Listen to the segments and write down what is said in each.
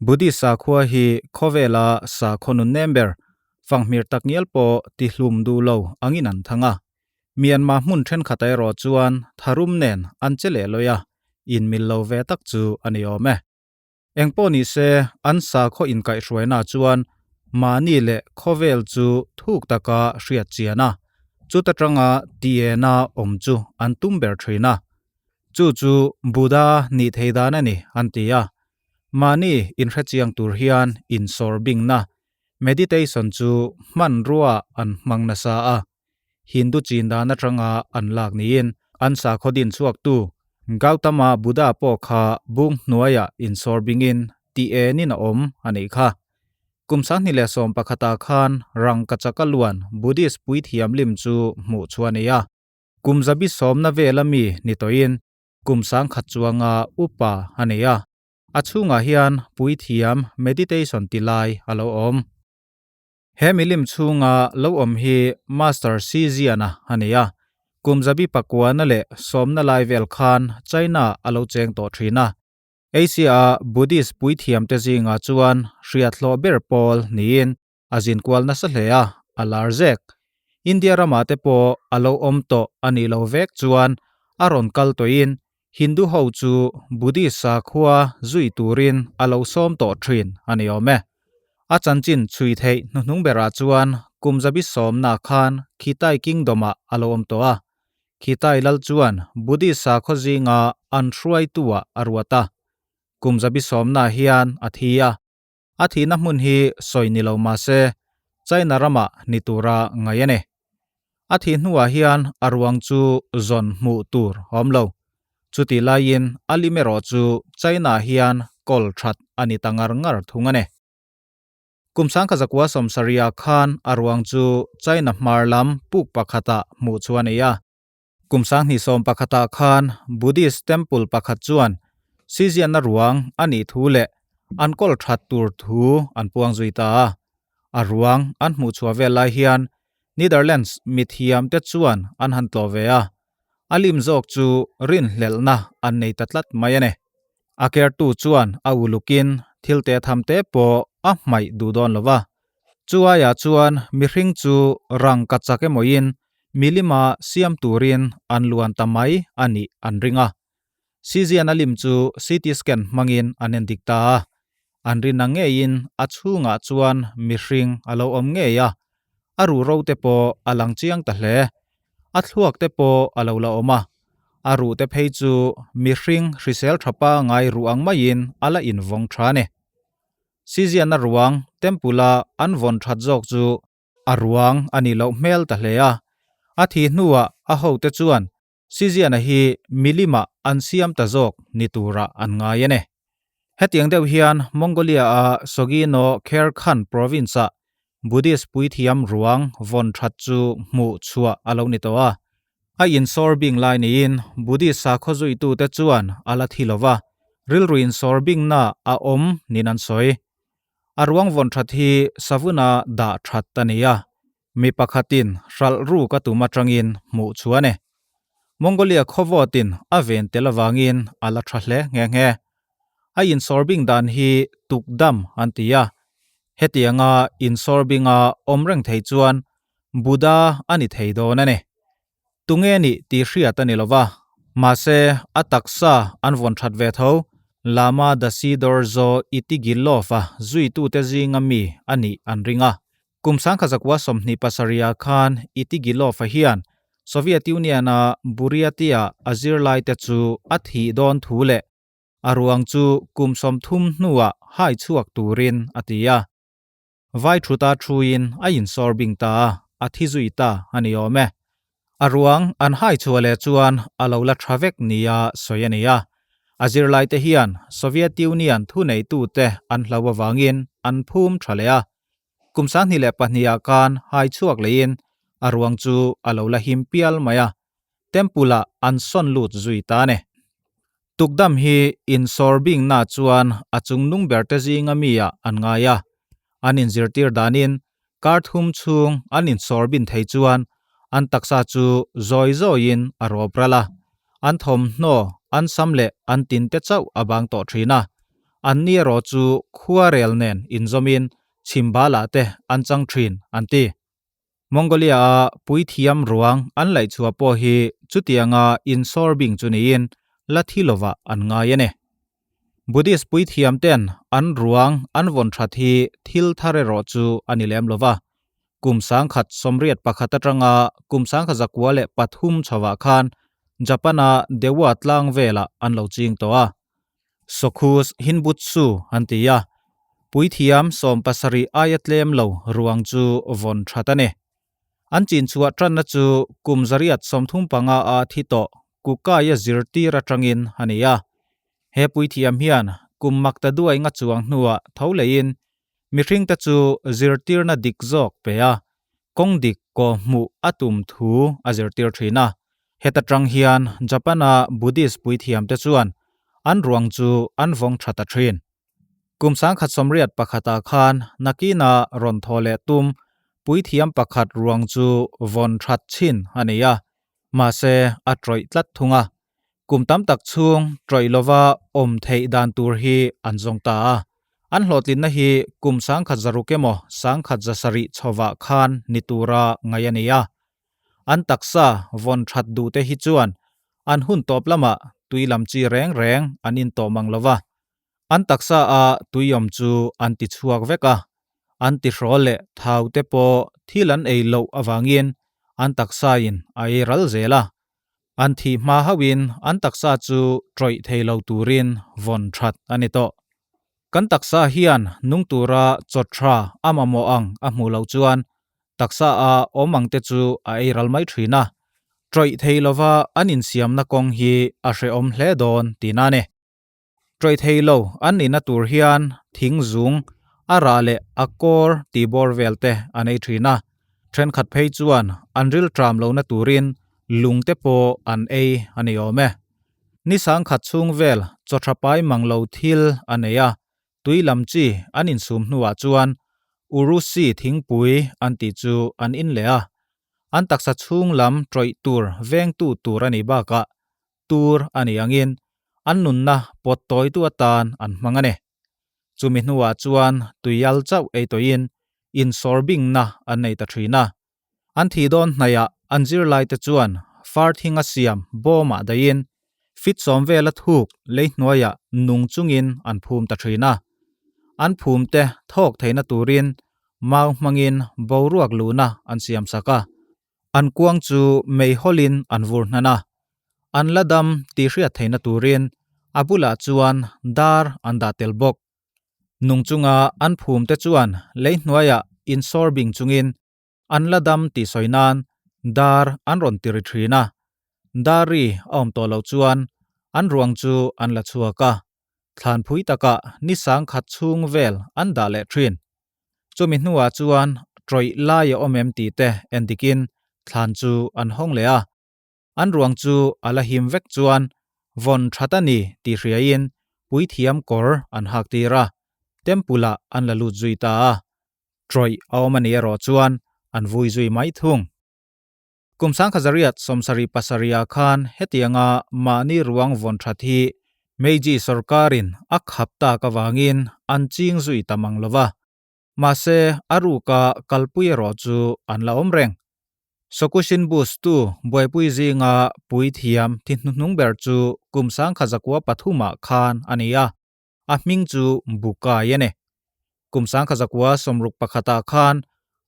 Buddhist sakhua hi khawvela sakhaw nun nem ber, fanghmir takngial pawh tihlum duh lo angin an thang a. Myanmar hmun thenkhat erawh chuan tharum nen an che leh lawi a, inmil lo ve tak chu a ni awm e. Engpawh ni se, an sakhaw inkaihhruaina chuan mahni leh khawvel chu thuk taka hriat chian a, chuta tanga tiena awm chu an tum ber thin a. Chu chu Buddha nih thei dan a ni, an ti a. Mahni inhrechiang tur hian insawr bingna, meditation, chu hmanrua an hmang nasa a. Hindu chin dan atanga an lak niin an sakhaw din chhuaktu Gautama Buddha pawh kha bung hnuaiah insawr bingin tih enin a awm a nih kha. Kum 2011 ah khan rangkachaka luan Buddhist puithiam lim chu hmuh chhuah a ni a. Kum 170 vela mi ni tawhin kum 10,000 chuanga upa a ni a. A chhungah hian puithiam meditation ti lai a lo awm. He milim chhunga lo awm hi Master Xi Jian-a a ni a, kum 910 lai vel khan China a lo cheng tawh thin a. Asia-a Buddhist puithiamte zingah chuan hriathlawh ber pawl niin a zinkual nasa hle a, a lar zek. India ramah te pawh a lo awm tawh a nih lo vek chuan a rawn kal tawhin Hindu ho chu Buddhist sakhua zui turin a lo sawm tawh thin a ni awm e. A chanchin chhui theih hnuhnung berah chuan kum 110 khan Khitai Kingdom-ah a lo awm tawh a. Khitai lal chuan Buddhist sakhaw zinga an hruaituah a ruat a. Kum 110 hian a thi a. A thihna hmun hi sawi ni lo mah se China ramah ni tura ngaih a ni. A thih hnuah hian a ruang chu zawn hmuh tur a awm lo. Chutih laiin a lim erawh chu China hian kawl that a ni ta ngar ngar thung a ni. Kum 1970 khan a ruang chu China hmar lam puk pakhatah hmuh chu a ni a. Kum 2011 khan Buddhist temple pakhat chuan Siziana ruang a nih thu leh an kawl that tur thu an puang zui ta a. A ruang an hmuh chhuah vel lai hian Netherlands mithiamte chuan an han tlawh ve a, a lim zawk chu rinhlelhna an nei ta tlat mai a ni. A kertu chuan a ulukin thil te tham te pawh a hmaih duh dawn lo va. Chu aiah chuan mihring chu rang ka chak emawiin milima siam turin an luan ta mai a nih an ring a. Sizian a lim chu CT scan hmangin an endik ta a. An rinna ngeiin a chhungah chuan mihring a lo awm ngei a, a ruhro te pawh a lang chiang ta hle. A thluak te pawh a lo la awm a, a ruh te phei chu mihring hrisel tha pangai ruh ang maiin a la invawng tha a ni. Siziana ruang temple-a an vawn that zawk chu a ruang a nih loh hmel ta hle a. A thih hnuah a hote chuan Siziana hi milimah an siam ta zawk ni turah an ngai a ni. Hetiang deuh hian Mongolia-a Sogino Kherkhan province-ah Buddhist puithiam ruang vawn that chu hmuh chhuah a lo ni tawh a. A insawr bing lai niin Buddhist sakhaw zuitute chuan a la thi lo va, rilru insawr bingna a awm niin an sawi. A ruang vawn that hi savuna dah that a ni a, Mi pakhatin hralh ruk a tum atangin hmuh chu a ni. Mongolia khawvawtin a ven tel avangin a la tha hle nghe nghe. A insawrbing dan hi tukdam an ti a, hetianga insawrbinga awm reng thei chuan Buddha a ni thei dawn a ni. Tunge nih tih hriat a ni lo va, mahse a taksa an vawn that ve tho. Lama Dasidorzo Itigilov-a zuitute zinga mi a nih an ring a. Kum 1927 khan Itigilov-a hian Soviet Union-a Buryatia a zirlaite chu a thih dawn thu leh a ruang chu kum 30 hnuah hai chhuak turin a ti a. Vai thuta thuin a insawr bing ta a, a thi zui ta a ni awm e. A ruang an hai chhuah leh chuan a lo la tha vek nia sawi a ni a. A zirlaite hian Soviet Union thuneitute an hlau avangin an phum tha leh a. Kum 2002 khan hai chhuak leiin a ruang chu a lo la him pial mai a, Temple-ah an sawn lut zui ta a ni. Tukdam hi insawr bingna chuan a chungnung berte zinga mi-ah an ngai a. An inzirtir danin kar thum chhung an insawr bin thei chuan an taksa chu zawi zawiin a rawp ral a. An thawmhnaw, an sam leh an tinte chauh a bang tawh thin a. Anni erawh chu khuarel nen inzawmin chhimbalah te an chang thin, an ti. Mongolia-a puithiam ruang an laihchhuah pawh hi chutianga insawr bing chu niin la thi lovah an ngai a ni. Buddhist puithiam ten an ruang an vawn that hi thil thar erawh chu a ni lem lova. Kum 1981 atanga kum 1903 chhovah khan Japan-a Dewa tlang velah an lo ching tawh a. Sokhus Hinbutsu an ti a, puithiam 70 aia tlem lo ruang chu vawn that a ni. An chinchhuah tanna chu kum 835 a thi tawh Kukaia zirtir atangin a ni a. He puithiam hian kum makta duai nga chuang hnuah tho leiin mihringte chu zirtirna dik zawk pe a, kawng dik kaw hmuh a tum thu a zirtir thin a. Heta tang hian Japan-a Buddhist puithiamte chuan an ruang chu an vawng tha ta thin. Kum 1981-ah khan nakina rawn thaw leh tum puithiam pakhat ruang chu vawn that chhin a nei a, mahse a tawih tlat thung a. Kum tam tak chhung tawih lova awm theih dan tur hi an zawng ta a. An hlawhtlinna hi kum 1600 emaw 1700 chhovah khan ni tura ngaih a ni a. An taksa vawn that duhte hi chuan an hun tawp lamah tui lam chi reng reng an intawh mang lova. An taksa a tuiawm chu an ti chhuak vek a, an ti hrawl leh thau te pawh thil an ei loh avangin an taksain a ei ral zel a. An thih hma hauhin an taksa chu tawih thei lo turin vawn that a ni tawh. Kan taksa hian nung tura chaw tha a mamawh ang a hmuh loh chuan taksa a awm ang te chu a ei ral mai thin a. Tawih thei lova an insiamna kawng hi a hrehawm hle dawn tihna a ni. Tawih thei lo an nihna tur hian thing zung, a rah leh a kawr tih bawr vel te an ei thin a. Thenkhat phei chuan an ril tram lohna turin lung te pawh an ei a ni awm e. Ni sangkhat chhung vel chaw tha pai mang lo thil a nei a, tui lam chi an insum hnuah chuan Urusi thingpui an tih chu an in leh a. An taksa chhung lam tawih tur vengtu tur a nih bakah tur a nih angin an nunna pawt tawitu atan an hmang a ni. Chumi hnuah chuan tuial chauh ei tawhin insawr bingna an nei ta thin a. An thih dawn hnaihah an zirlaite chuan far thinga siam bawmah dahin fit sawm vela thuk lei hnuaiah nung chungin an phum ta thin a. An phumte thawk theihna turin mau hmangin boruak luhna an siam sak a. An kuang chu mei hawlin an vur hnan a. An la dam tih hriat theihna turin a bulah chuan dar an dah tel bawk. Nung chunga an phumte chuan lei hnuaiah insawr bing chungin an la dam tih sawi nan dar an rawn ti ri thin a. Dar ri a awm tawh loh chuan an ruang chu an la chhuak a, thlan phui takah ni sangkhat chhung vel an dah leh thin. Chumi hnuah chuan tawih lai a awm em tih te en dikin thlan chu an hawng leh a. An ruang chu a la him vek chuan vawn that a ni tih hriain puithiam kawr an hak tir a, temple ah an la lut zui ta a. Tawih a awm a nih erawh chuan an vui zui mai thung. Kum 1977 ah khan hetianga mahni ruang vawn that hi Meiji sorkarin a khap tak avangin an ching zui ta mang lo va. Mahse, a ruka kalpui erawh chu an la awm reng. Sokushin Bus tu buaipui zinga puithiam thi hnuhnung ber chu kum 1903 ah khan a ni a. A hming chu Bukai a ni. Kum 1961 ah khan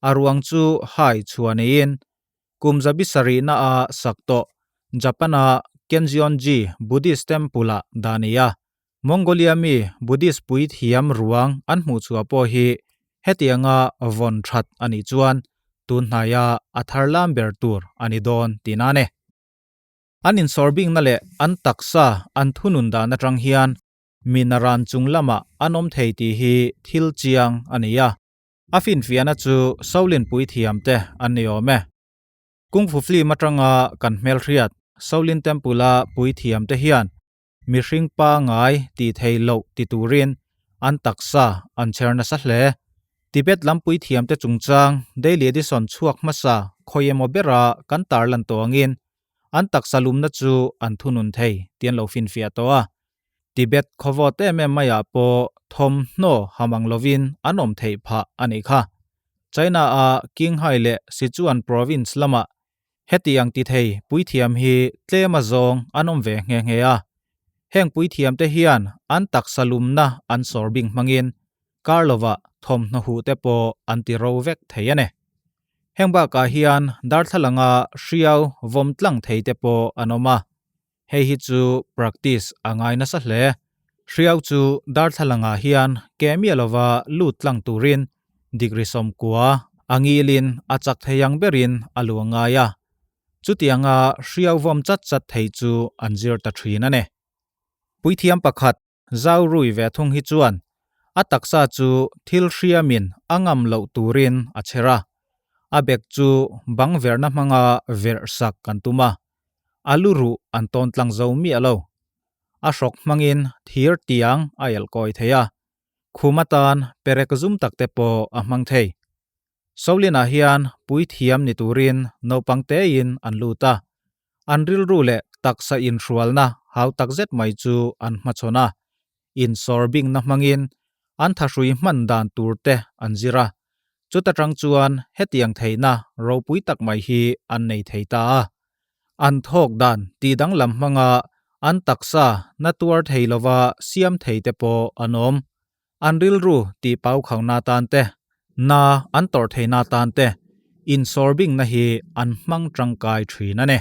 a ruang chu hai chhuah neiin kum 700 a sak tawh Japan-a Kenjionji Buddhist Temple-ah dah a ni a. Mongolia mi Buddhist puithiam ruang an hmuh chhuah pawh hi hetianga vawn that a nih chuan tun hnaia a thar lam ber tur a ni dawn tihna a ni. An insawr bikna leh an taksa an thunun dan atang hian mi naran chung lamah an awm thei tih hi thil chiang a ni a. A finfiahna chu Shaolin puithiam te an ni awm e. Kung Fu film atanga kan hmelhriat Shaolin Temple-a puithiam te hian mihring pangai tih thei loh ti turin an taksa an chher nasa hle. Tibet lam puithiam te chungchang Daily Edition chhuak hmasa khawi emaw bera kan tarlan tawh angin an taksa lumna chu an thunun thei tih an lo finfiah tawh a. Tibet khawvawt em em maiah pawh thawmhnaw hamang lovin an awm theih phah a nih kha. China-a Qinghai leh Sichuan province lamah hetiang ti thei puithiam hi tlem a zawng an awm ve nghe nghe a. Heng puithiamte hian an taksa lumna an sawr bing hmangin kar lovah thawmhnaw huh te pawh an ti ro vek thei a ni. Heng bakah hian darthlalanga hriau vawm tlang thei te pawh an awm a. Hei hi chu practice a ngai nasa hle. Hriau chu darthlalangah hian ke miah lova lut tlang turin degree 90 a ngilin a chak thei ang berin a luang ngai a. Chutianga hriau vawm chat chat thei chu an zir ta thin a ni. Puithiam pakhat Zau rui ve thung hi chuan a taksa chu thil hriamin a ngam loh turin a chher a, a bek chu bang verhna hmanga verh sak kan tum a, a lu ruh an tawn tlang zo miah lo. A hrawk hmangin thir tiang a elh kawi thei a, khum atan perek zum tak te pawh a hmang thei. Solinah hian puithiam ni turin naupang tein an lut a, an rilru leh taksa inhrualna hau tak zet mai chu an hmachhawn a, insawr bingna hmangin an thahrui hman dan tur te an zir a, chuta tang chuan hetiang theihna ropui tak mai hi an nei thei ta a. An thawk dan tih danglam hmanga an taksa na tuar thei lova siam thei te pawh an awm. An rilru tih pau khauhna tan te, na an tawrh theihna tan te insawr bingna hi an hmang tangkai thin a ni.